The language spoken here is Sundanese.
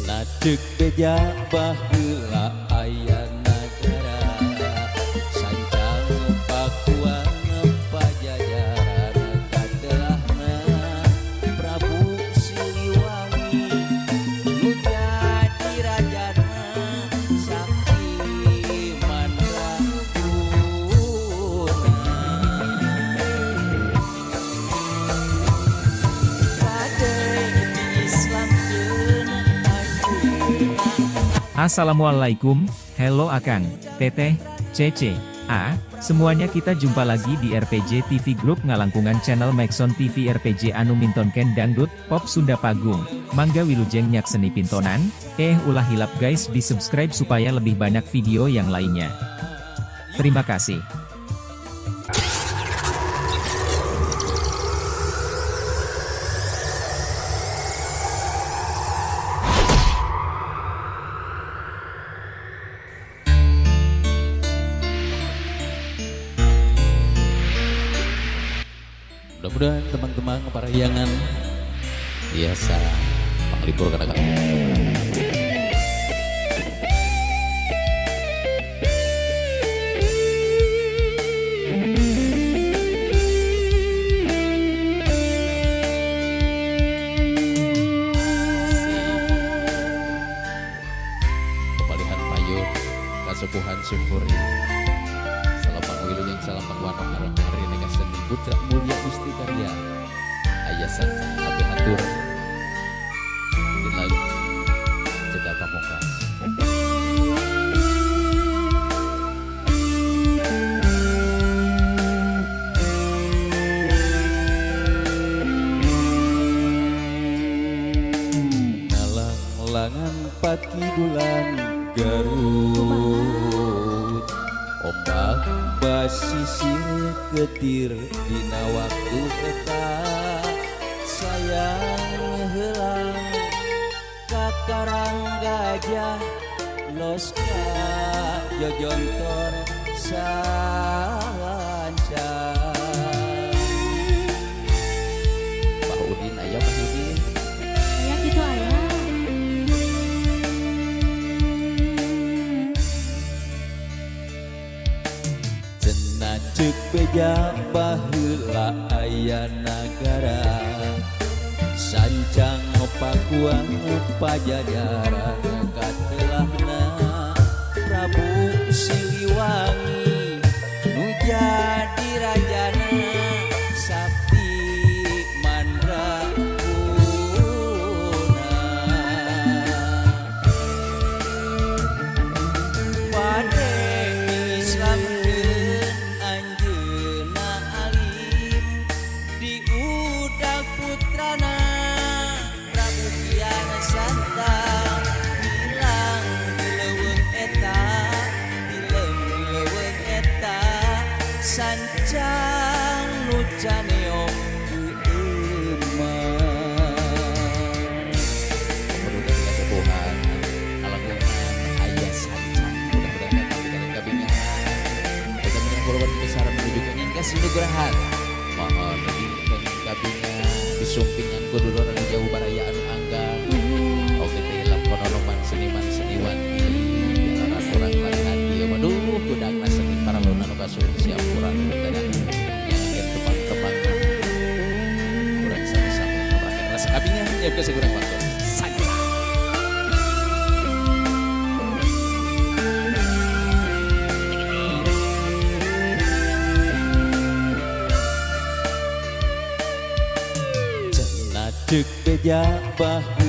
Cenah ceuk beja baheula aya nagara sancang Pakuan Pajajaran katelahna Prabu Siliwangi nu jadi rajana sakti mandraguna. Bade diislamkeun anjeunna. Assalamualaikum, hello Akang, Teteh, Cece, A, semuanya. Kita jumpa lagi di RPJ TV Group ngalangkungan channel Maxon TV RPJ anu mintonken dangdut, pop Sunda Pagung, mangga wilujeng nyakseni pintonan, ulah hilap guys di subscribe supaya lebih banyak video yang lainnya. Terima kasih. Mudah-mudahan teman-teman parahyangan biasa panglipur karena kepalihan payun kasepuhan simkuring. Salam pangwilujeng, salam pangwano arang hari nega seni putra mulia Gusti Karya aya sancang kabeh hatur dina jeda pamungkas. Ngalang-langan pakidulan Garut, ombak basisir ketir dina waktu eta sayang helang ka Karang Gajah los ka jojontor sanca. Pak Udin aya, Pak Udin? Aya gitu aya. Cenah ceuk beja baheula aya nagara sancang Pakuan Pajajaran katelahna Prabu Siliwangi nu jadi rajana sakti mandraguna. Bade diislamkeun anjeunna alim diudag putrana Prabu Kian Santang hilang di leuweung eta, dilem di leuweung eta sancang nu caneok ku emak. Pemuda kasepuhan kalangkungan aya sancang, mudah-mudahan kami kalian kabingahan, mudah-mudahan keluarga besar menuju kenging kasinugrahan, mohon lebih kenging kabingan disumpingan ku dulur anu jauh, baraya anu anggang. Oke teh lakononoman seniman seniwati jalaran kurang latihan ieu waduh gudangna seni paraluna nu kasuhun siap kurang dadah nyangakeun tepang-tepang kurang sami-sami ngabrakeun rasa kabingan nyiapkeun sagurang waktu saja. Cenah ceuk beja baheula